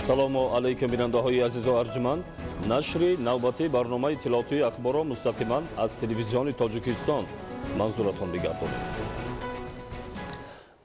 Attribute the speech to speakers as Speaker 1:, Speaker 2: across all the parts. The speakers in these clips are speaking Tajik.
Speaker 1: Ассалому алайкум, бинандаҳои азизу арҷманд. Нашри навбатии барномаи иттилоотии ахборро мустақиман аз телевизиони Тоҷикистон манзуратон бигардонем.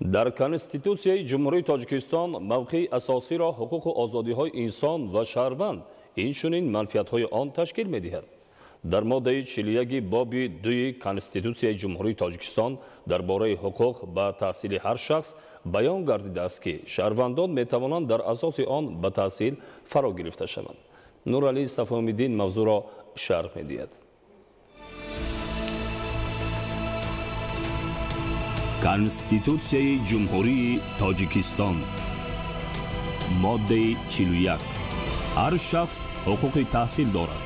Speaker 1: Дар Конститутсияи Ҷумҳурии Тоҷикистон мавқеи асосиро ҳуқуқу озодиҳои инсон ва шаҳрванд, инчунин манфиатҳои он ташкил медиҳад. Дар моддаи 41 боби 2 Конститутсияи Ҷумҳурии Тоҷикистон дар бораи ҳуқуқ ба таҳсили ҳар шахс баён гардидааст, ки шаҳрвандон метавонанд дар асоси он ба таҳсил фаро гирифта шаванд. Нуралӣ Сафомиддин мавзӯъро шарҳ медиҳад.
Speaker 2: Конститутсияи Ҷумҳурии Тоҷикистон, моддаи 41. Ҳар шахс ҳуқуқи таҳсил дорад.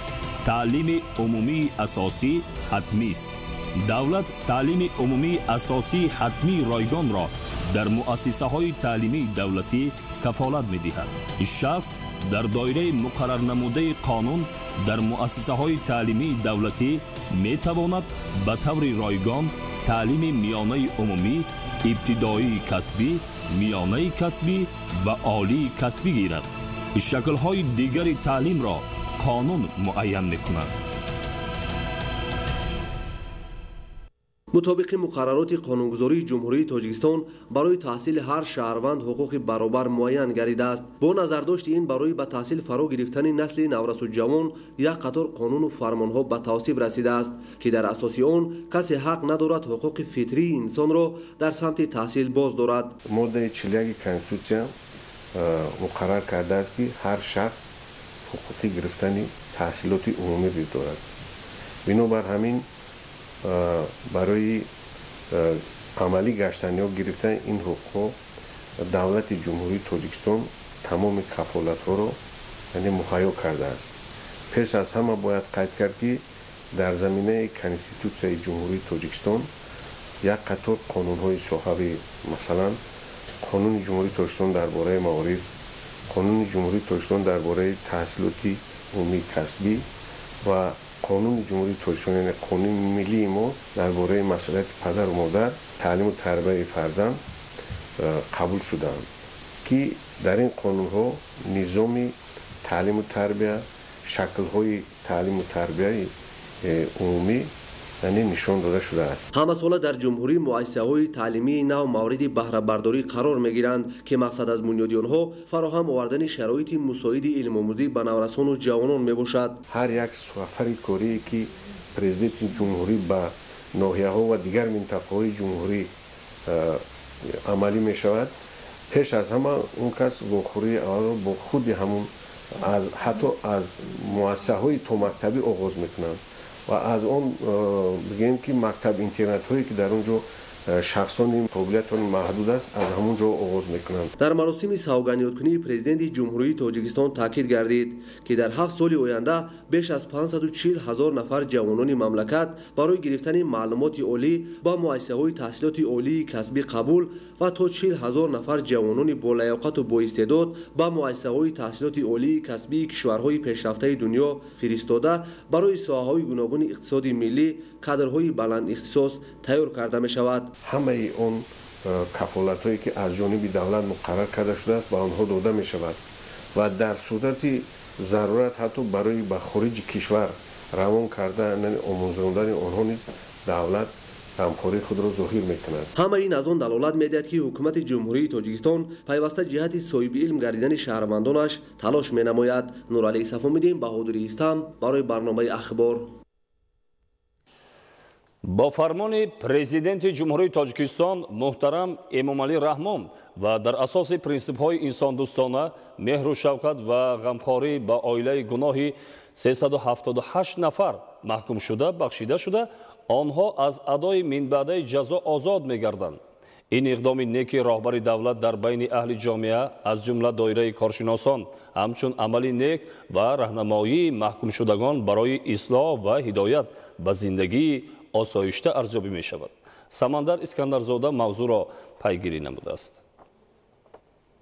Speaker 2: Таълими умумии асосӣ ҳатмист. Давлат таълими умумии асосии ҳатмии ройгонро дар муассисаҳои таълимии давлатӣ кафолат медиҳад. Шахс дар доираи муқаррарнамудаи қонун дар муассисаҳои таълимии давлатӣ метавонад ба таври ройгон таълими миёнаи умумӣ, ибтидоии касбӣ, миёнаи касбӣ ва олии касбӣ гирад. Шаклҳои дигари таълимро қонун муайян мекунад.
Speaker 3: Мутобиқи муқаррароти қонунгузории Ҷумҳурии Тоҷикистон барои таҳсили ҳар шаҳрванд ҳуқуқи баробар муайян гардидааст. Бо назардошти ин барои ба таҳсил фаро гирифтани насли наврасу ҷавон як қатор қонуну фармонҳо ба тавсиб расидааст, ки дар асоси он касе ҳақ надорад ҳуқуқи фитрии инсонро дар самти таҳсил боз дорад.
Speaker 4: Моддаи 41 Конститутсия муқаррар кардааст, ки ҳар шахс ҳуқуқи гирифтани таҳсилоти умумӣ дорад. Бинобар ҳамин барои амалӣ гаштан ё гирифтани ин ҳуқуқҳо давлати Ҷумҳурии Тоҷикистон тамоми кафолатҳоро, яъне, муҳайё кардааст. Пеш аз ҳама бояд қайд кард, ки дар заминаи Конститутсияи Ҷумҳурии Тоҷикистон як қатор қонунҳои соҳавӣ, масалан, Қонуни Ҷумҳурии Тоҷикистон дар бораи маориф, Қонуни Ҷумҳурии Тоҷикистон дар бораи таҳсилоти умумии касбӣ ва Қонуни Ҷумҳурии Тоҷикистон, яъне қонуни миллии мо дар бораи масъулияти падару модар, таълиму тарбияи фарзанд қабул шудаанд, ки дар ин қонунҳо низоми таълиму тарбия, шаклҳои таълиму тарбияи умумӣ, яъне, нишон дода шудааст.
Speaker 3: Ҳамасола дар ҷумҳурӣ муассисаҳои таълимии нав мавриди баҳрабардорӣ қарор мегиранд, ки мақсад аз бунёди онҳо фароҳам овардани шароити мусоиди илмомӯзӣ ба наврасону ҷавонон мебошад.
Speaker 4: Ҳар як сафари корие, ки Президенти ҷумҳурӣ ба ноҳияҳо ва дигар минтақаҳои ҷумҳурӣ амалӣ мешавад, пеш аз ҳама он кас вохӯрии аввалро бо худи ҳамун аз ҳатто аз муассисаҳои томактабӣ оғоз мекунанд ва аз он бигӯем, ки мактаб интернатҳое, ки дар он ҷо шахсони қобилиятон маҳдуд аст, аз ҳамон ҷо оғоз мекунанд.
Speaker 3: Дар маросими савгандёдкунии Президенти Ҷумҳурии Тоҷикистон таъкид гардид, ки дар 7 соли оянда беш аз 540 ҳазор нафар ҷавонони мамлакат барои гирифтани маълумоти олӣ ба муассисаҳои таҳсилоти олии касбӣ қабул ва то 40 ҳазор нафар ҷавонони болаёқату боистеъдод ба муассисаҳои таҳсилоти олии касбии кишварҳои пешрафтаи дунё фиристода, барои соҳаҳои гуногуни иқтисоди миллӣ кадрҳои баландихтисос тайёр карда мешавад.
Speaker 4: Ҳамаи он кафолатҳое, ки аз ҷониби давлат муқаррар карда шудааст, ба онҳо дода мешавад ва дар сурати зарурат ҳатто барои ба хориҷи кишвар равон карда, омӯзондани онҳо низ давлат ғамхории худро зоҳир мекунад.
Speaker 3: Ҳамаи ин аз он далолат медиҳад, ки ҳукумати Ҷумҳурии Тоҷикистон пайваста ҷиҳати соҳиби илм гардидани шаҳрвандонаш талош менамояд. Нуралӣ Сафомиддин, Баҳодури Истам барои барномаи Ахбор.
Speaker 1: Бо фармони Президенти Ҷумҳурии Тоҷикистон муҳтарам Эмомалӣ Раҳмон ва дар асоси принсипҳои инсондӯстона, меҳру шавқат ва ғамхорӣ ба оилаи гуноҳи 378 нафар маҳкумшуда бахшида шуда, онҳо аз адои минбаъдаи ҷазо озод мегарданд. Ин иқдоми неки роҳбари давлат дар байни аҳли ҷомеа, аз ҷумла доираи коршиносон, ҳамчун амали нек ва раҳнамоии маҳкумшудагон барои ислоҳ ва ҳидоят ба зиндагии осоишта арзёбӣ мешавад. Самандар Искандарзода мавзӯъро пайгирӣ намудааст.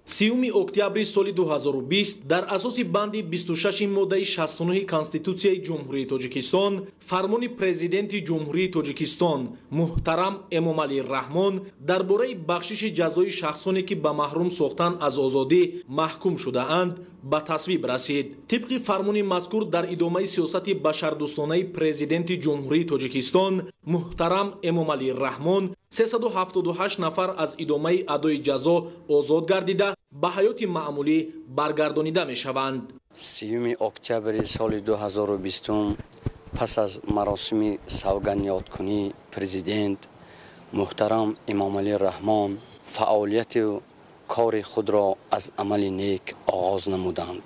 Speaker 5: 30 октябри соли 2020 дар асоси банди 26 моддаи 69 Конститутсияи Ҷумҳурии Тоҷикистон фармони Президенти Ҷумҳурии Тоҷикистон муҳтарам Эмомалӣ Раҳмон дар бораи бахшиши ҷазои шахсоне, ки ба маҳрум сохтан аз озодӣ маҳкум шудаанд, ба тасвиб расид. Тибқи фармони мазкур дар идомаи сиёсати башардӯстонаи Президенти Ҷумҳурии Тоҷикистон муҳтарам Эмомалӣ Раҳмон 378 нафар аз идомаи адои ҷазо озод гардида ба ҳаёти маъмулӣ баргардонида мешаванд.
Speaker 6: 3 октябри соли 2020 пас аз маросими савгандёдкунии президент муҳтарам Эмомалӣ Раҳмон фаъолияти кори худро аз амали нек оғоз намуданд.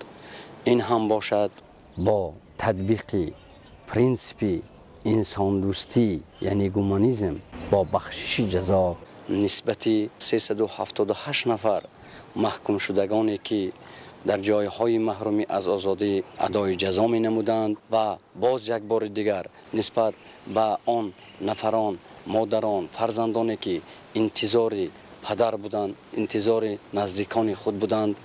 Speaker 6: Ин ҳам бошад бо татбиқи принсипи инсондӯстӣ, яъне гуманизм, бо бахшиши ҷазо нисбати 378 нафар маҳкумшудагоне ки дар ҷойҳои маҳрумӣ аз озодӣ адои ҷазо менамуданд ва боз як бори дигар нисбат ба он нафарон, модарон, фарзандоне ки интизори падар буданд, интизори наздикони худ буданд,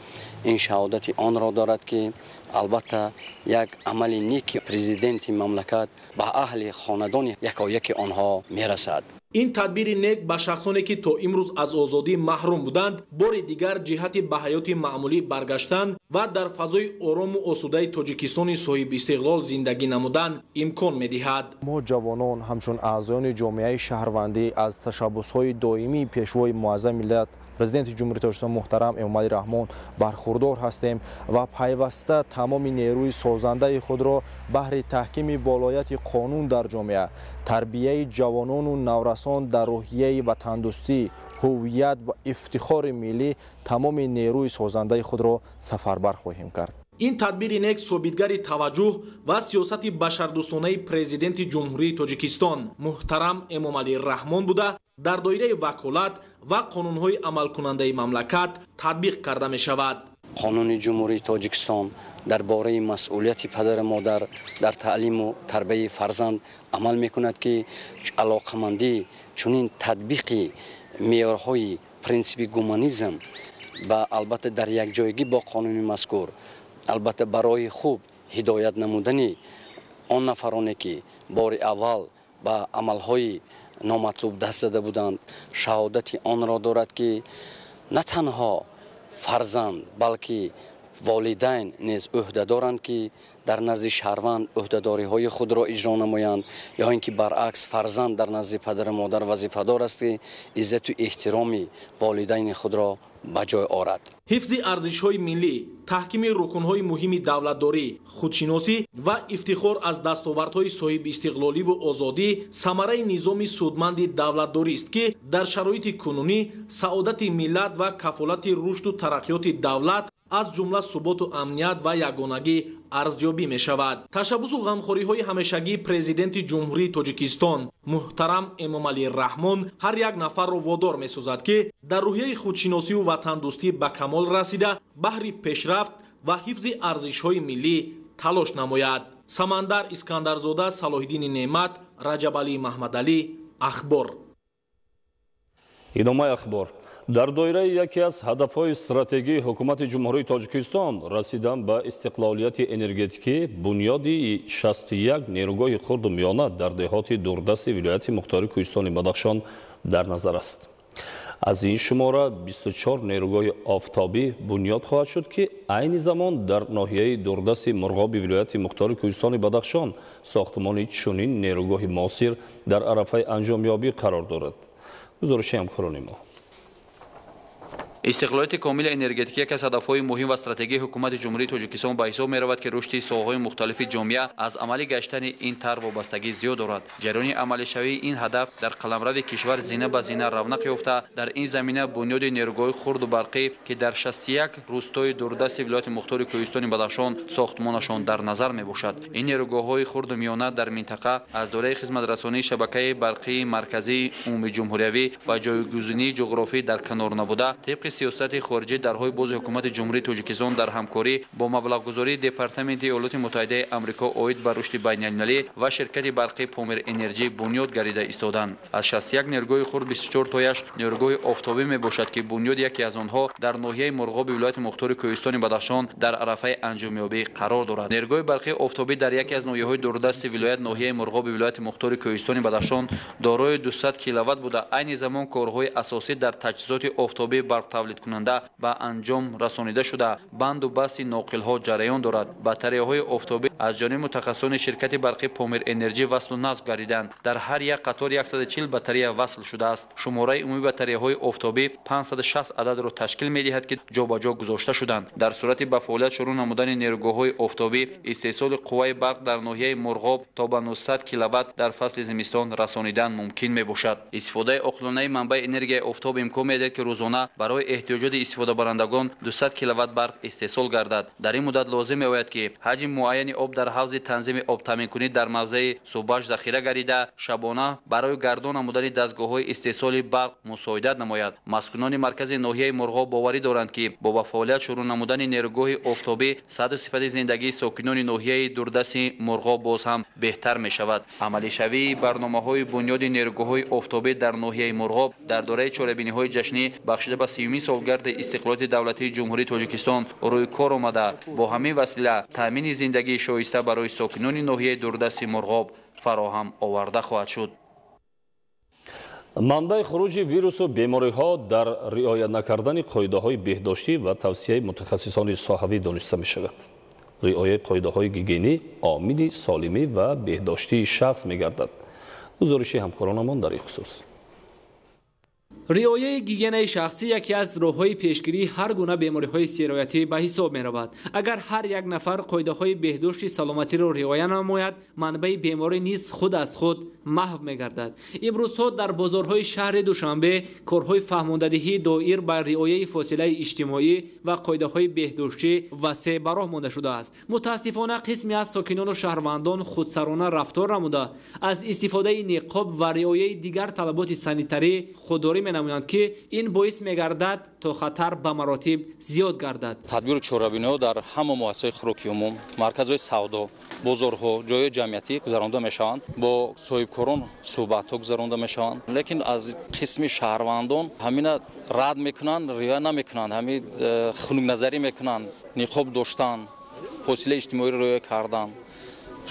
Speaker 6: ин шаҳодати онро дорад ки албатта як амали неки президенти мамлакат ба аҳли хонадони якояки онҳо мерасад.
Speaker 5: Ин тадбири нек ба шахсоне ки то имрӯз аз озодӣ маҳрум буданд, бори дигар ҷиҳати ба ҳаёти маъмулӣ баргаштан ва дар фазои орому осудаи Тоҷикистони соҳибистиқлол зиндагӣ намудан имкон медиҳад.
Speaker 7: Мо ҷавонон ҳамчун аъзоёни ҷомеаи шаҳрвандӣ аз ташаббусҳои доимии пешвои муаззами миллат Президенти Ҷумҳурии Тоҷикистон муҳтарам Эмомалӣ Раҳмон бархурдор ҳастем ва пайваста тамоми нерӯи созандаи худро баҳри таҳкими волояти қонун дар ҷомеа, тарбияи ҷавонону наврасон дар рӯҳияи ватандӯстӣ, ҳувият ва ифтихори миллӣ тамоми нерӯи созандаи худро сафарбар хоҳем кард.
Speaker 5: Ин тадбири нек собитгари таваҷҷӯҳ ва сиёсати башардӯстонаи Президенти Ҷумҳурии Тоҷикистон муҳтарам Эмомалӣ Раҳмон буда, дар доираи ваколат ва қонунҳои амалкунандаи мамлакат татбиқ карда мешавад.
Speaker 6: Қонуни Ҷумҳурии Тоҷикистон дар бораи масъулияти падару модар дар таълиму тарбияи фарзанд амал мекунад, ки алоқамандӣ чунин татбиқи меъёрҳои принсипи гуманизм ва албатта дар якҷоягӣ бо қонуни мазкур албатта барои хуб ҳидоят намудани он нафароне ки бори аввал ба амалҳои номатлуб даст зада буданд, шаҳодати онро дорад, ки на танҳо фарзанд, балки волидайн низ ӯҳда доранд, ки дар назди шаҳрванд ӯҳдадориҳои худро иҷро намоянд, ё ин ки баръакс фарзанд дар назди падару модар вазифадор аст, ки иззату эҳтироми волидайни худро ба ҷой орад.
Speaker 5: Ҳифзи арзишҳои миллӣ, таҳкими рукунҳои муҳими давлатдорӣ, худшиносӣ ва ифтихор аз дастовардҳои соҳибистиқлоливу озодӣ самараи низоми судманди давлатдорист, ки дар шароити кунунӣ саодати миллат ва кафолати рушду тараққиёти давлат аз ҷумла суботу амният ва ягонагӣ арзёбӣ мешавад. Ташаббусу ғамхориҳои ҳамешагии Президенти Ҷумҳурии Тоҷикистон муҳтарам Эмомалӣ Раҳмон ҳар як нафарро водор месозад, ки дар рӯҳияи худшиносиву ватандӯстӣ ба камол расида баҳри пешрафт ва ҳифзи арзишҳои миллӣ талош намояд. Самандар Искандарзода, Салоҳиддини Неъмат, Раҷабалӣ Маҳмадалӣ, Ахбор.
Speaker 1: Идомаи ахбор. Дар доираи яке аз ҳадафҳои стратегии ҳукумати Ҷумҳурии Тоҷикистон расидан ба истиқлолияти энергетикӣ, бунёди 61 нерӯгоҳи хурду миёна дар деҳоти дурдасти вилояти мухтори Кӯҳистони Бадахшон дар назар аст. Аз ин шумора 24 нерӯгоҳи офтобӣ бунёд хоҳад шуд, ки айни замон дар ноҳияи дурдасти Мурғоби вилояти мухтори Кӯҳистони Бадахшон сохтмони чунин нерӯгоҳи муосир дар арафаи анҷомёбӣ қарор дорад. Гузориши ҳамкорони мо.
Speaker 8: Истиқлолияти комили энергетикӣ яке аз ҳадафҳои муҳим ва стратегии ҳукумати Ҷумҳурии Тоҷикистон ба ҳисоб меравад, ки рушди соҳаҳои мухталифи ҷомеа аз амалӣ гаштани ин тарҳ вобастагӣ зиёд дорад. Ҷараёни амалишавии ин ҳадаф дар қаламрави кишвар зина ба зина равнақ ёфта, дар ин замина бунёди нерӯгоҳи хурду барқӣ, ки дар 61 рӯстои дурдасти вилояти мухтори Кӯҳистони Бадахшон сохтмонашон дар назар мебошад. Ин нерӯгоҳҳои хурду миёна дар минтақа аз доираи хизматрасонии шабакаи барқии марказии умумиҷумҳуриявӣ ва ҷойгузинии ҷуғрофӣ дар канор набуда, тибқи сиёсати хориҷӣ дарҳои бози ҳукумати Ҷумҳурии Тоҷикистон дар ҳамкорӣ бо маблағгузории Департаменти Иёлоти Муттаҳидаи Амрико оид ба рушди байналмилалӣ ва ширкати барқии Помир Энерҷӣ бунёд гардида истоданд. Аз 61 нерӯгоҳи хурд 24 тояш нерӯгоҳи офтобӣ мебошад, ки бунёди яке аз онҳо дар ноҳияи Мурғоби вилояти мухтори Кӯҳистони Бадахшон дар арафаи анҷомёбӣ қарор дорад. Нерӯгоҳи барқии офтобӣ дар яке аз ноҳияҳои дурдасти вилоят, ноҳияи Мурғоби вилояти мухтори Кӯҳистони Бадахшон дорои 200 киловатт буда, айни замон корҳои асосӣ дар таҷҳизоти офтобӣ, барқтавлид тавлидкунанда ба анҷом расонида шуда, банду басти ноқилҳо ҷараён дорад. Батареяҳои офтобӣ аз ҷониби мутахассисони ширкати барқи Помир Энерҷи васлу насб гардиданд. Дар ҳар як қатор 140 батарея васл шудааст. Шумораи умумии батареяҳои офтобӣ 560 ададро ташкил медиҳад, ки ҷобаҷо гузошта шуданд. Дар сурати ба фаъолият шурӯъ намудани нерӯгоҳҳои офтобӣ, истеҳсоли қувваи барқ дар ноҳияи Мурғоб то ба 900 киловатт дар фасли зимистон расонидан мумкин мебошад. Истифодаи оқилонаи манбаи энергияи офтоб имкон медиҳад, ки рӯзона барои эҳтиёҷоти истифодабарандагон 200 киловатт барқ истеҳсол гардад. Дар ин муддат лозим меояд, ки ҳаҷми муайяни об дар ҳавзи танзими обтаъминкунӣ дар мавзеи Субаш захира гардида, шабона барои гардон намудани дастгоҳҳои истеҳсоли барқ мусоидат намояд. Маскунони маркази ноҳияи Мурғоб боварӣ доранд, ки бо ба фаъолият шурӯъ намудани нерӯгоҳи офтобӣ сатҳу сифати зиндагии сокинони ноҳияи дурдасти Мурғоб боз ҳам беҳтар мешавад. Амалишавии барномаҳои бунёди нерӯгоҳҳои офтобӣ дар ноҳияи Мурғоб дар доираи чорабиниҳои ҷашнӣ бахшида ба 30-умин солгарди истиқлолияти давлатии Ҷумҳурии Тоҷикистон рӯи кор омада, бо ҳамин васила таъмини зиндагии шоиста барои сокинони ноҳияи дурдасти Мурғоб фароҳам оварда хоҳад шуд.
Speaker 1: Манбаи хуруҷи вирусу бемориҳо дар риоя накардани қоидаҳои беҳдоштӣ ва тавсияи мутахассисони соҳавӣ дониста мешавад. Риояи қоидаҳои гигиенӣ омили солимӣ ва беҳдоштии шахс мегардад. Гузориши ҳамкоронамон дар ин хусус.
Speaker 9: Риояи гигиенаи шахсӣ яке аз роҳҳои пешгирии ҳар гуна бемориҳои сироятӣ ба ҳисоб меравад. Агар ҳар як нафар қоидаҳои беҳдошти саломатиро риоя намояд, манбаи беморӣ низ худ аз худ маҳв мегардад. Имрӯзҳо дар бозорҳои шаҳри Душанбе корҳои фаҳмондадиҳӣ доир ба риояи фосилаи иҷтимоӣ ва қоидаҳои беҳдоштӣ васеъ ба роҳ монда шудааст. Мутаассифона, қисме аз сокинону шаҳрвандон худсарона рафтор намуда, аз истифодаи ниқоб ва риояи дигар талаботи санитарӣ худдорӣ менамоянд, ки ин боис мегардад то хатар ба маротиб зиёд гардад.
Speaker 10: Тадбиру чорабиниҳо дар ҳама муассисаҳои хӯроки умум, марказҳои савдо, бозорҳо, ҷойҳои ҷамъиятӣ гузаронда мешаванд. Бо соҳибкорон суҳбатҳо гузаронда мешаванд. Лекин аз қисми шаҳрвандон ҳамина рад мекунанд, риоя намекунанд, ҳамин хунукназарӣ мекунанд, ниқоб доштан, фосилаи иҷтимоиро риоя кардан,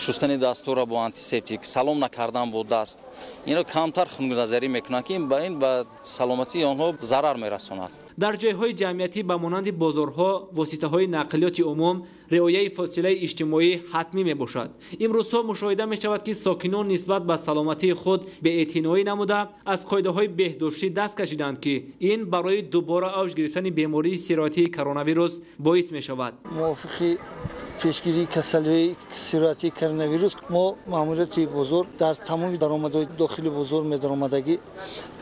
Speaker 10: шустани дастҳоро бо антисептик, салом накардан бо даст. Инро камтар хунукназарӣ мекунанд, ки ин ба саломатии онҳо зарар мерасонад.
Speaker 9: Дар ҷойҳои ҷамъиятӣ ба монанди бозорҳо, воситаҳои нақлиёти умум риояи фосилаи иҷтимоӣ ҳатмӣ мебошад. Имрӯзҳо мушоҳида мешавад, ки сокинон нисбат ба саломатии худ беэътиноӣ намуда, аз қоидаҳои беҳдоштӣ даст кашиданд, ки ин барои дубора авҷ гирифтани бемории сироятии коронавирус боис мешавад.
Speaker 11: Мувофиқи пешгирии касалиҳои сироятии коронавирус мо маъмурияти бозор дар тамоми даромадҳои дохили бозор медаромадагӣ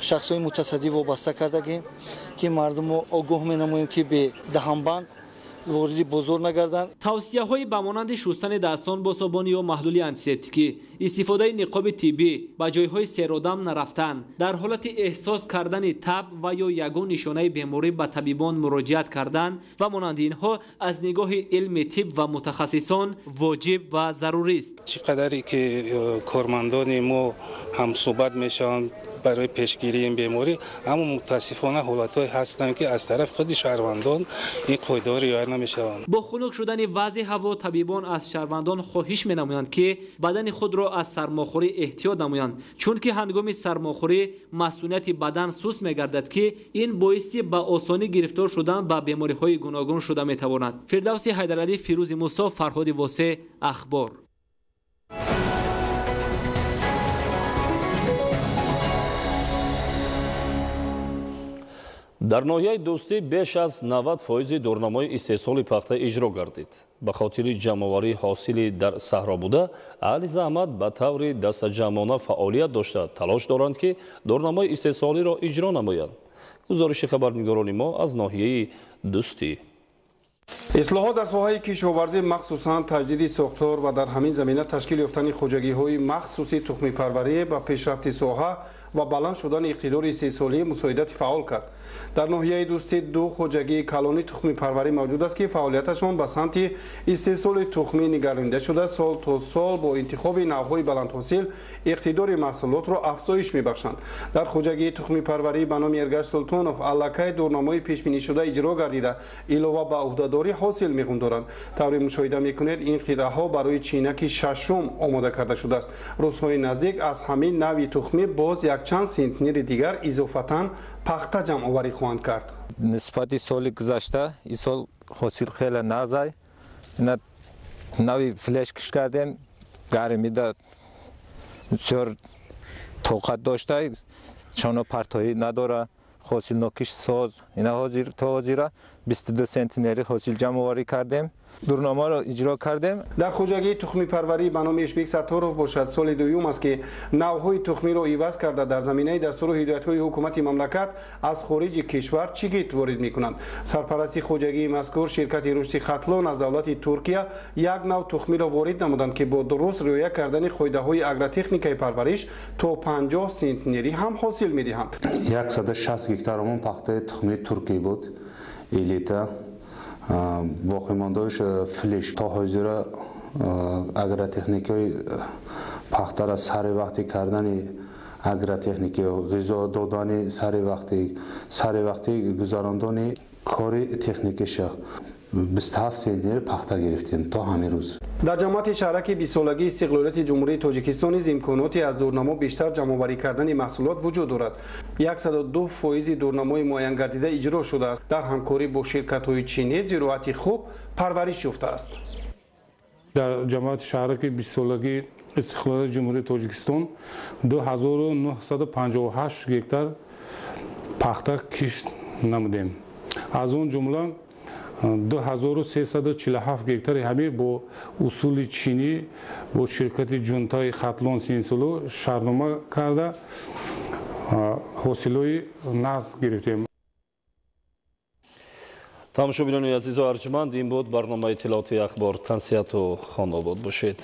Speaker 11: шахсҳои мутасаддӣ вобаста кардагем, ки мардумро огоҳ менамоем, ки бе даҳанбанд вориди бозор нагарданд.
Speaker 9: Тавсияҳои ба монанди шустани дастон бо собун ё маҳлули антисептикӣ, истифодаи ниқоби тиббӣ, ба ҷойҳои серодам нарафтан, дар ҳолати эҳсос кардани таб ва ё ягон нишонаи беморӣ ба табибон муроҷиат кардан ва монанди инҳо аз нигоҳи илми тиб ва мутахассисон воҷиб ва зарурист.
Speaker 12: Чӣ қадаре ки кормандони мо ҳамсӯҳбат мешаванд барои пешгирии ин беморӣ, аммо мутаассифона ҳолатҳое ҳастанд, ки аз тарафи худи шаҳрвандон ин қоидаҳо риоя намешаванд.
Speaker 9: Бо хунук шудани вазъи ҳаво табибон аз шаҳрвандон хоҳиш менамоянд, ки бадани худро аз сармохӯрӣ эҳтиёт намоянд, чунки ҳангоми сармохӯрӣ масунияти бадан суст мегардад, ки ин боиси ба осонӣ гирифтор шудан ба бемориҳои гуногун шуда метавонад. Фирдавси Ҳайдаралӣ, Фирӯзи Мусо, Фарҳоди Восеъ, Ахбор.
Speaker 1: Дар ноҳияи Дӯстӣ беш аз 90% дурнамои истеҳсоли пахта иҷро гардид. Ба хотири ҷамъоварии ҳосили дар саҳро буда, аҳли заҳмат ба таври дастаҷамъона фаъолият дошта талош доранд, ки дурнамои истеҳсолиро иҷро намоянд. Гузориши хабарнигорони мо аз ноҳияи Дӯстӣ.
Speaker 13: Ислоҳот дар соҳаи кишоварзӣ, махсусан таҷдиди сохтор ва дар ҳамин замина ташкил ёфтани хоҷагиҳои махсуси тухмипарварӣ ба пешрафти соҳа ва баланд шудани иқтидори истеҳсолӣ мусоидати фаъол кард. Дар ноҳияи Дӯстӣ ду хоҷагии калони тухмипарварӣ мавҷуд аст, ки фаъолияташон ба самти истеҳсоли тухмӣ нигаронида шуда, сол то сол бо интихоби навъҳои баландҳосил иқтидори маҳсулотро афзоиш мебахшанд. Дар хоҷагии тухмипарварӣ ба номи Эргаш Султонов аллакай дурнамои пешбинишуда иҷро гардида, илова ба ӯҳдадорӣ ҳосил меғундоранд. Тавре мушоҳида мекунед, ин қитъаҳо барои чинаки шашум омода карда шудааст. Рӯзҳои наздик аз ҳамин навъи тухмӣ боз Якчанд сентнери дигар изофатан пахта ҷамъоварӣ хоҳанд кард.
Speaker 14: Нисбати соли гузашта ин сол ҳосил хеле назай. Ина нави флеш кишт кардем, гармида бисёр тоқат дошта, шоно партоӣ надора, ҳосилнокиш соз. Ина ҳозир то ҳозира 22 сентнери ҳосил ҷамъоварӣ кардем, дурномаро иҷро кардем.
Speaker 13: Дар хоҷагии тухмипарварӣ ба номи Ишбек Сатторов бошад, соли дуюм аст, ки навъҳои тухмиро иваз карда, дар заминаи дастуру ҳидоятҳои ҳукумати мамлакат аз хориҷи кишвар чигит ворид мекунанд. Сарпарасти хоҷагии мазкур, ширкати рушди Хатлон, аз давлати Туркия як нав тухмиро ворид намуданд, ки бо дуруст риоя кардани қоидаҳои агротехникаи парвариш то 50 сентнерӣ ҳам ҳосил медиҳанд.
Speaker 15: 160 гектаромон пахтаи тухмии туркӣ буд, элита, боқимондааш флеш. То ҳозира агротехникаи пахтара сари вақти кардани агротехники, ғизо додани сари вақти гузарондани кори техникиша 27 сентнер пахта гирифтем то ҳамин рӯз.
Speaker 13: Дар ҷамоати шаҳраки 20-солагии истиқлолияти Ҷумҳурии Тоҷикистон низ имконоти аз дурнамо бештар ҷамъоварӣ кардани маҳсулот вуҷуд дорад. 102% дурнамои муайянгардида иҷро шудааст. Дар ҳамкорӣ бо ширкатҳои чинӣ зироати хуб парвариш ёфтааст.
Speaker 16: Дар ҷамоати шаҳраки 20-солагии истиқлолияти Ҷумҳурии Тоҷикистон 2958 гектар пахта кишт намудем. Аз он ҷумла 2347 гектари ҳамин бо усули чинӣ бо ширкати Ҷунтаи Хатлон Синсулу шартнома карда, ҳосилои нағз гирифтем.
Speaker 1: Тамошобинони азизу арҷманд, ин буд барномаи иттилоотии Ахбор. Тансиҳату хонобод бошед.